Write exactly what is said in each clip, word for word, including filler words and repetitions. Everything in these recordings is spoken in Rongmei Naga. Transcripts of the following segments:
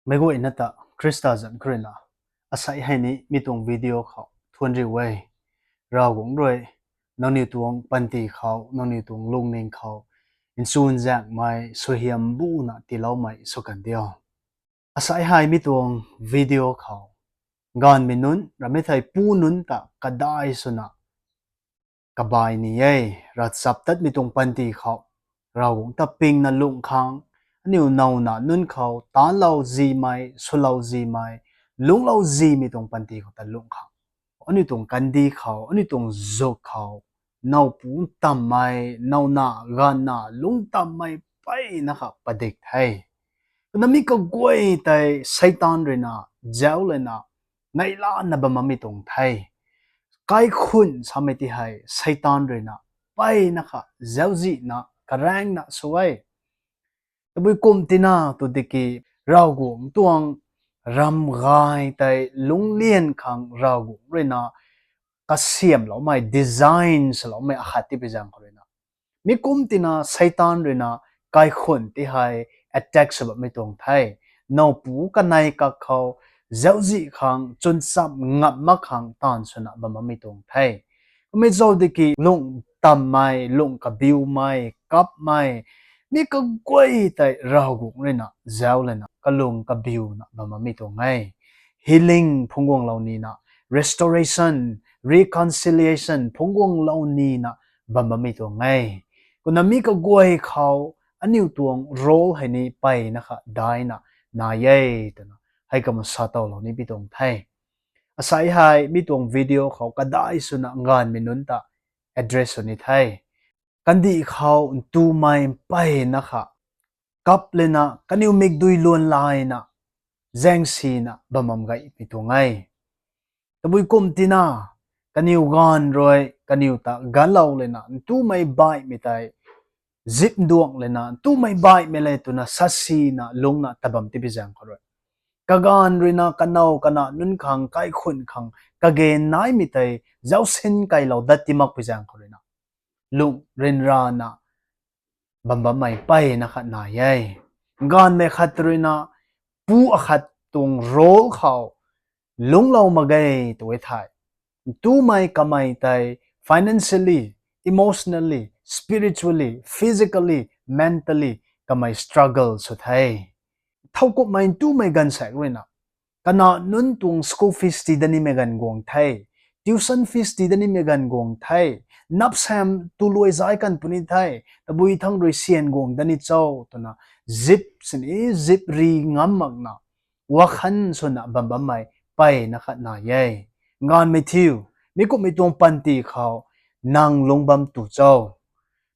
Meic guayna ta Khrista zanc khou ruina, asei hei ni mi tuang video khou thuanc riu e. Ravguangc rui nangniw tuang panty khou, nangniw tuang lungning khou nchunzaenghmei, suaihiam buna tiiloumei sw kan diu. Asei hei mi tuang video khou gaanvmei nunc, rammei thei pu nunc ta kadai swna kabai ni e. Ravchaptatmei tuang panty khou Ravguangc ta pingna lungh khang, aniu nowna nunc khou taanclou zimei, swlou zimei, lungclou zimei tuang panty khou ta lungh khang, aniu tuang kandih khou, aniu tuang zuk khou nowpu ntammei, nowna gaanvna lungc ntammei mpeyna kha padik the. Kumna mi kaguay tei Seitaan ruina zauc lana neihlana bam bammei tuang the. Kaikhunc samei ti hei Seitaan ruina mpeyna kha zauczihna karaengna sw e. Tabui kum tina tu tiki, Ravguangc tuang ramgay tei lungclian khang Ravguangc ruina kasiamhloumei, design swloumei akhat tipui zaeng khou ruina, mi kum tina Seitaan ruina kaikhunc ti hei attack sw bammei tuang the. Nowpu kanei kak khou zauczih khang, chwncham ngam mak khang taanv swna bam bammei tuang the. Kummei zauc tiki lungh ntammei, lungh kabiumei, kapmei, mi kaguay tei Ravguangc ruina zauc lana kalung kabiuna bam bammei tuang e. Healing phungc guanglou nina, restoration, reconciliation phungc guanglou nina bam bammei tuang e. Kumna mi kaguay khou aniu tuang role hei ni mpeyna kha daina nai e twna hei kumna sa towlou ni pi tuang the. Asei hei mi tuang video khou kadai swna gaanvmei nunc ta address sw ni the. Kandih khou ntumei mpeyna kha kap lana kaniw mikdui luan layna zaengsina bam bam gaymei tuang e. Tabui kum tina kaniw gaanv rui kaniw ta ganclou lana ntumei baihmei tei zip nduang lana ntumei baihmei le twna sasina lungcna tabam tipui zaeng khou rui, kagaanv ruina kanow kana nunc khang, kaikhunc khang kage naimei tei zaucsin kailou dat ti makpui zaeng khou ruina lungh ryanrana bam bammei mpeyna khat nai e. Gaanvmei khat ruina pu akhat tuang role khou lungclou mak ge tw e thei, ntumei kamei tei financially, emotionally, spiritually, physically, mentally kamei struggle sw the. Thowkumhmei ntumei gaanvsaekc ruina, kana nunc tuang school fees tii dat nimei ganv guang the, tuition fees tii dat nimei ganv guang the, napsam tu luai zai kan puni the, tabui thangc rui syan guang dat ni cho twna zip sini zip ri ngam makna wakhan swna bam bammei mpeyna khat nai e. Gaanvmei thiu, mi kumhmei tuang panty khou nang lungc bam tu cho?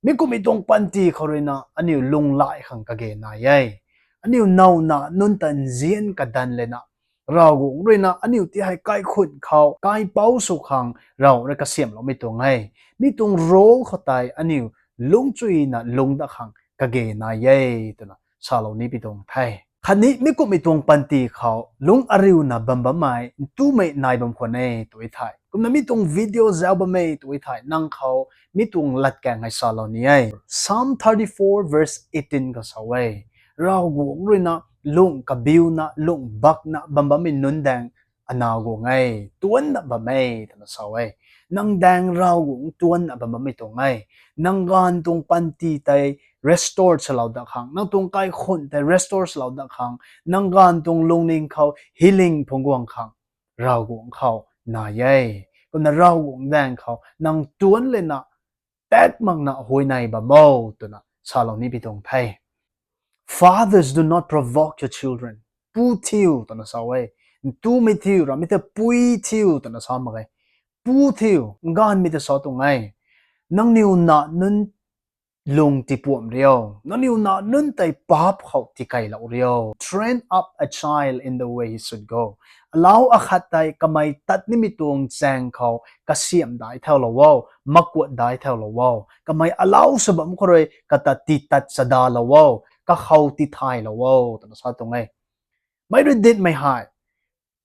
Mi kumhmei tuang panty khou ruina aniu lunghlaic khang kage nai e. Aniu nowna nunc ta nzian kadan lana, Ravguangc ruina aniu ti hei kaikhunc khou kaipouc sw khang Rav rui kasiamhloumei tuang e. Mi tuang role khou tei aniu lungcchuina lungc dat khang kage nai e twna salou ni pi tuang the. Khatni mi kumhmei tuang panty khou lungc ariuna bam bammei ntumei nai bam khwan e tw e thei, kumna mi tuang video zauc bammei tw e thei, nang khou mi tuang latkaeng hei salou ni e. Psalm thirty-four verse eighteen khou sa e, Ravguangc ruina lungh kabiuna, lungh bakna bam bammei nunc daeng ana guang e, tuancna bam e twna sa e. Nang daeng Ravguangc tuancna bam bammei tuang e. Nang gaanv tuang panty tei restore swlou dat khang, nang tuang kaikhunc tei restore swlou dat khang, nang gaanv tuang lungning khou healing phungc guang khang Ravguangc khou nai e. Kumna Ravguangc daeng khou nang tuanc lana tak makna huayney bam o twna salou ni pi tuang the. Fathers, do not provoke your children. Pu thiu twna sa e. Ntumei thiu, rammei ta pui thiu twna sa mak e. Pu thiu, gaanvmei ta sa tuang e. Nangniw na nunc lung tipuamh rio, nangniw na nunc tei paap khou tikeilou rio. Train up a child in the way he should go. Alau akhat tei kamei tat nimei tuang chaeng khou kasiamh dai thaulou o, makuat dai thaulou o. Kamei alau sw bam khou rui kata titat chadalou o, kakhou tithaylou o twna sa tuang e. Meic rui ditmei hei,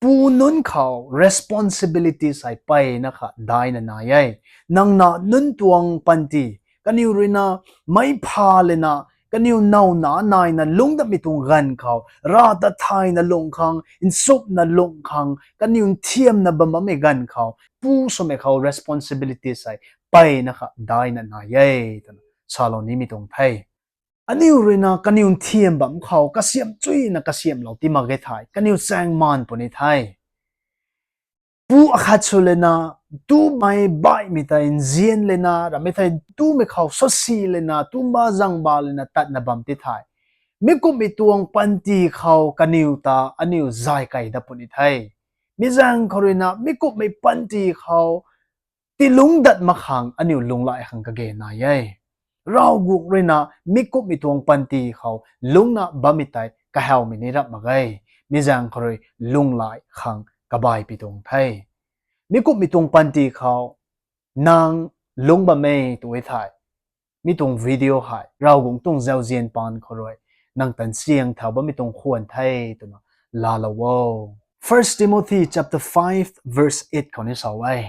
pu nunc khou responsibilities hei mpeyna kha daina nai e. Nang na nunc tuang panty, kaniw ruina meic pha lana Kaniw nowna naina lungc datmei tuang ganv khou, Rav ta thayna lungc khang, nchumhna lungc khang, kaniw nthiamna bam bammei ganv khou, pu swmei khou responsibility sei, mpeyna kha daina nai e, twna salou nimei tuang the. Aniu ruina kaniw nthiam bam khou kasiamh chuyna kasiamhlou ti mak ge thei, kaniw chaeng maan puni the. Pu akhat sw lana, tumei baihmei tei nzian lana, ramei thei tumei khou sasi lana, tumba zangba lana tatna bam ti the. Mi kumhmei tuang panty khou kaniw ta aniu zay key dat puni the. Mi zaeng khou ruina mi kumhmei panty khou tilungc dat mak khang aniu lunghlaic khang kage nai e. Ravguangc ruina mi kumhmei tuang panty khou lungcna bammei tei kahawmei ni rap mak ge. Mi zaeng khou rui lunghlaic khang kabaipui tuang the. Mi kumhmei tuang panty khou nang lungc bam e tw e thei, mi tuang video hei Ravguangc tuang zauzian paan khou rui nang tan siang thau bammei tuang khwan the twna laalou o. First Timothy chapter five verse eight khou ni sa e.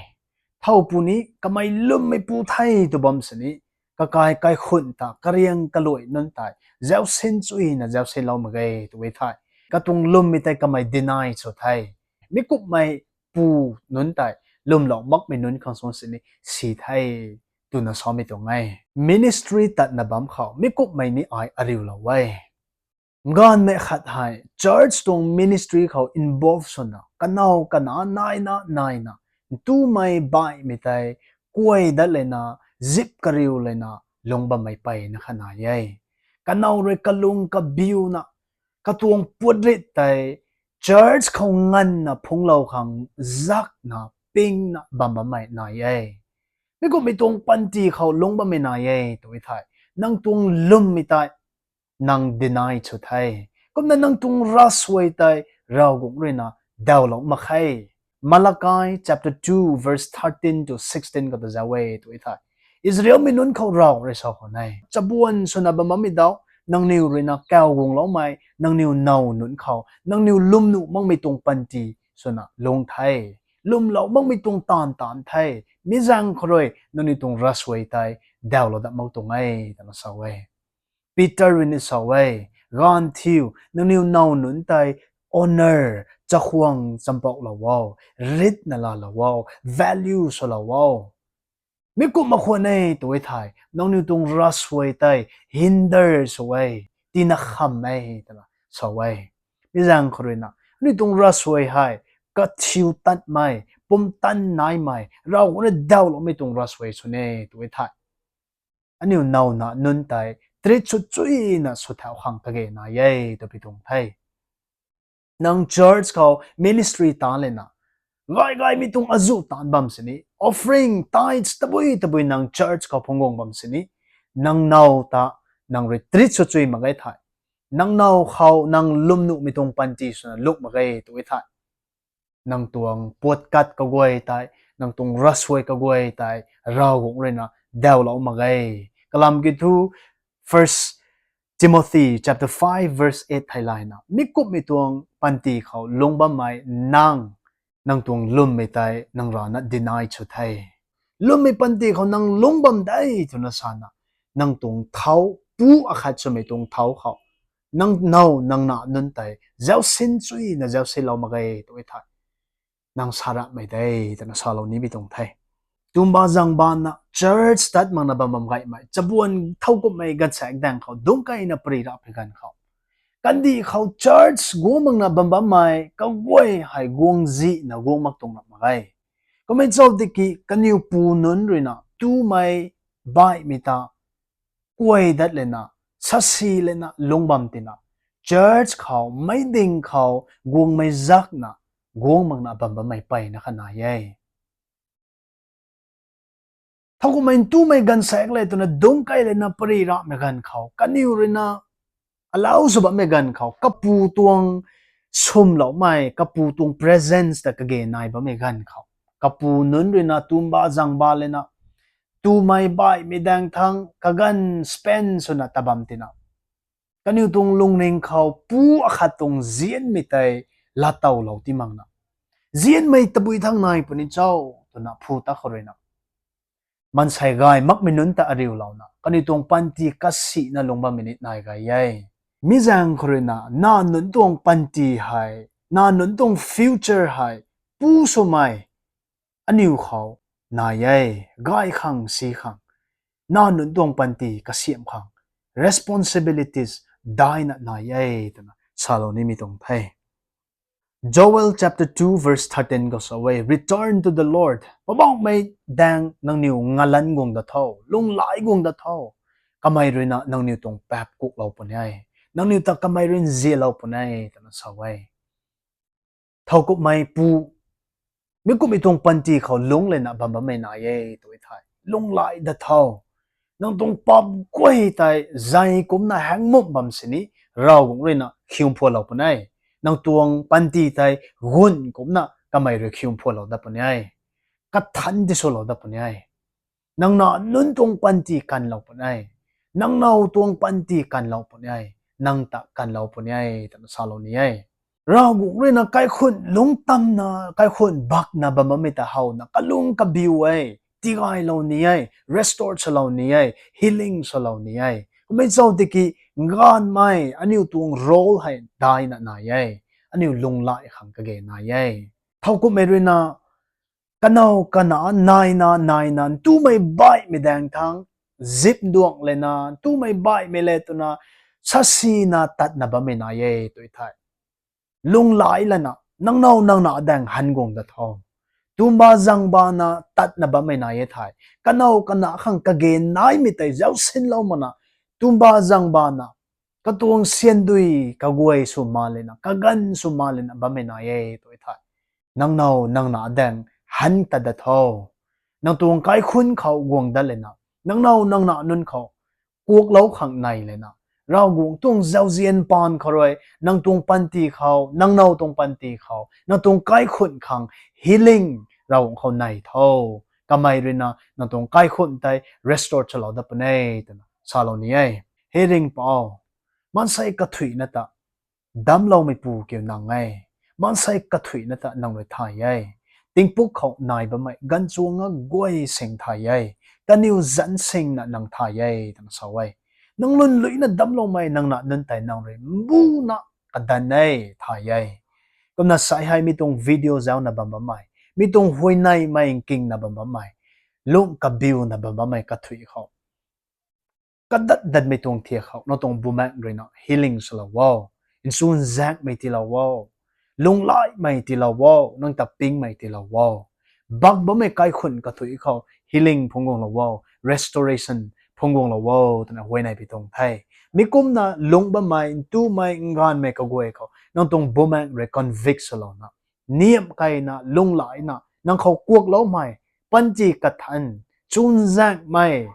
Thow puni kamei lwmmeipu the tw bam sini, kakai kaikhunh ta kariang kaluai nunc tei zausin chuyna zausinlou mak ge tw e thei, katuang lwmmei tei kamei deny sw the. Mi kumhmei pu nunc tei lwmlou makmei nunc khang suang sini si the twna samei tuang e. Ministry tatna bam khou mi kumhmei ni ai ariulou e. Ganvmei khat hei church tuang ministry khou involve swna kanow kana naina naina, ntumei baihmei tei kuay dat lana, zip kariu lana lungc bammei mpeyna kha nai e. Kanow rui kalung kabiuna, katuang puatrit tei church khou nganvna phungclou khang zakna pingna bam bammei nai e. Mi kumhmei tuang panty khou lungc bammei nai e tw e thei, nang tuang lwmmei tei nang deny sw the. Kumna nang tuang ravsuai tei Ravguangc ruina dawlou mak khe. Malachi chapter two verse thirteen to sixteen khou ta zauc e tw e thei, Israelmei nunc khou Rav rui sa khwan e, chabuan swna bam bammei dau, nangniw ruina kaw guangloumei nangniw now nunc khou nangniw lwmnuh makmei tuang panty swna lungc the. Lwmlou makmei tuang taanv taanv the. Mi zaeng khou rui nangniw tuang ravsuai tei dawlou dat mak tuang e twna sa e. Peter rui ni sa e, ganv thiu, nangniw now nunc tei honour, chakhwang champoulou o, ritna laalou o, value swlou o. Mi kumh mak khwan e tw e thei, nangniw tuang ravsuai tei hinder sw e, tina kham e twna sa e. Mi zaeng khou ruina aniu tuang ravsuai hei kathiu tatmei, pumtan naimei, Ravguangc rui dawloumei tuang ravsuai sw e tw e thei, aniu nowna nunc tei treat sw chuyna sw thau khang kage nai e twpui tuang the. Nang church khou ministry taanc lana, gay gaymei tuang azuh taanc bam sini, offering, tithes tabui tabui nang church khou phungc guang bam sini, nang now ta nang rui treat sw chui mak ge thei, nang now khou nang lwmnuhmei tuang panty swna lungc mak ge tw e thei, nang tuang puatkat kaguay tei, nang tuang ravsuai kaguay tei Ravguangc ruina dawlou mak ge. Kalam kiu thu, First Timothy chapter five verse eight theilayna, mi kumhmei tuang panty khou lungc bammei nang, nang tuang lwmmei tei nang rana deny sw the. Lwmmei panty khou nang lungc bam de twna sana, nang tuang thau, pu akhat swmei tuang thau khou nang now nang na nunc tei zausin chuyna zausinlou mak ge tw e thei, nang sa rapmei de twna salou nipui tuang the. Tumba zangbanna church tat makna bam bam gaymei, chabuan thowkumhmei ganvsaekc daeng khou dungc keyna pary rapmei ganv khou, kandih khou church guang makna bam bammei kaguay hei guangzihna guang mak tuang rap mak ge. Kummei chau tiki kaniw pu nunc ruina tumei baihmei ta kuay dat lana, sasi lana lungc bam tina, church khou, meiding khou guangmei zakna guang makna bam bammei mpeyna kha nai e. Thowkumhmei ntumei ganvsaekc le twna dungc key lana pary rapmei ganv khou kaniw ruina allow sw bammei ganv khou, kapu tuang swmloumei, kapu tuang presence ta kage nai bammei ganv khou, kapu nunc ruina tumba zangba lana, tumei baihmei daeng thang kaganv spend swna ta bam tina, kaniw tuang lungning khou pu akhat tuang nzianmei tei lattowlou ti makna, nzianmei tabui thang nai puni cho twna phu ta khou ruina, Maansei gay makmei nunc ta ariulouna kaniw tuang panty kasina lungc bammei ni nai gay e. Mi zaeng khou ruina na nunc tuang panty hei, na nunc tuang future hei pu swmei aniu khou nai e. Gay khang si khang, na nunc tuang panty kasiamh khang responsibilities daina nai e twna salou nimei tuang the. Joel chapter two verse thirteen khou sa e, Return to the Lord. Poubauhmei daeng nangniw ngalanc guang da tho, lunghlaic guang da tho. Kamei ruina nangniw tuang paap kuklou puni e. Nangniw ta kamei rui nzianlou puni e twna sa e. Thowkumhmei pu, mi kummei tuang panty khou lungc lana bam bammei nai e tw thei, lunghlaic da tho. Nang tuang paap guay tei zay kumcna haengmumh bam sini Ravguangc ruina khium phualou puni e. Nang tuang panty tei gun kumcna kamei rui khium phualou dat puni e. Kathanc tiswlou dat puni e. Nang na nunc tuang panty kanlou puni e. Nang now tuang panty kanlou puni e. Nang ta kanlou puni e twna salou ni e. Ravguangc ruina kaikhunc lungc tamna, kaikhunc bakna bam bammei ta howna kalung kabiu e, tigaylou ni e, restore swlou ni e, healing swlou ni e. Kummei zauc tiki gaanvmei aniu tuang role hei daina nai e. Aniu lunghlaic khang kage nai e. Thowkumhmei ruina kanow kana naina naina ntumei baihmei daeng thang zipduang lana ntumei baihmei le twna sasina tatna bammei nai e tw thei, lunghlaic lana nang now nang na daeng han guang da tho. Tumba zangbana tatna bammei nai e thei, kanow kana khang kage naimei tei zaucsinlou makna, tumba zangbana katuang syandui kaguay sw ma lana, kaganv sw ma lana bammei nai e tw thei, nang now nang na daeng han tat da tho. Nang tuang kaikhunc khou guang dat lana, nang now nang na nunc khou kuaklou khang nai lana, Ravguangc tuang zauzian paan khou rui nang tuang panty khou, nang now tuang panty khou, nang tuang kaikhunc khang healing Ravguangc khou nai tho. Kamei ruina nang tuang kaikhunc tei restore swlou dat puni e twna salou ni e. Hei ringhpouc, maansei kathuicna ta damcloumeipu kiu nang e. Maansei kathuicna ta nang rui thay e. Tingpuk khou nai bammei ganvchuang a guay sing thay e. Kaniw zanc singna nang thay e twna sa e. Nang lwnluina damcloumei nang na nunc tei nang rui mbuna kadan e, thay e. Kumna sai hei mi tuang video zauna bam bammei, mi tuang huayneymei nkingna bam bammei, lung kabiuna bam bammei kathuic khou, kadat datmei tuang thiak khou nang tuang bumaengh ruina healing swlou o. Nchunzaenghmei tiilou o. Lunghlaicmei tiilou o. Nang ta pingmei tiilou o. Bak bammei kaikhunc kathuic khou healing phungc guanglou o, restoration phungc guanglou o twna huayney pi tuang the. Mi kumna lungc bammei, ntumei, ngaanvmei kaguay khou nang tuang bumaengh rui convict swlouna, niamh keyna, lunghlaicna nang khou kuakloumei, panty kathanc, nchunzaenghmei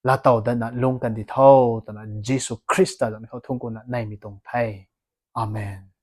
laatow datna lungc kandi tho twna Jisu Khrista zanc khou thungc kuna neymei tuang the. Amen.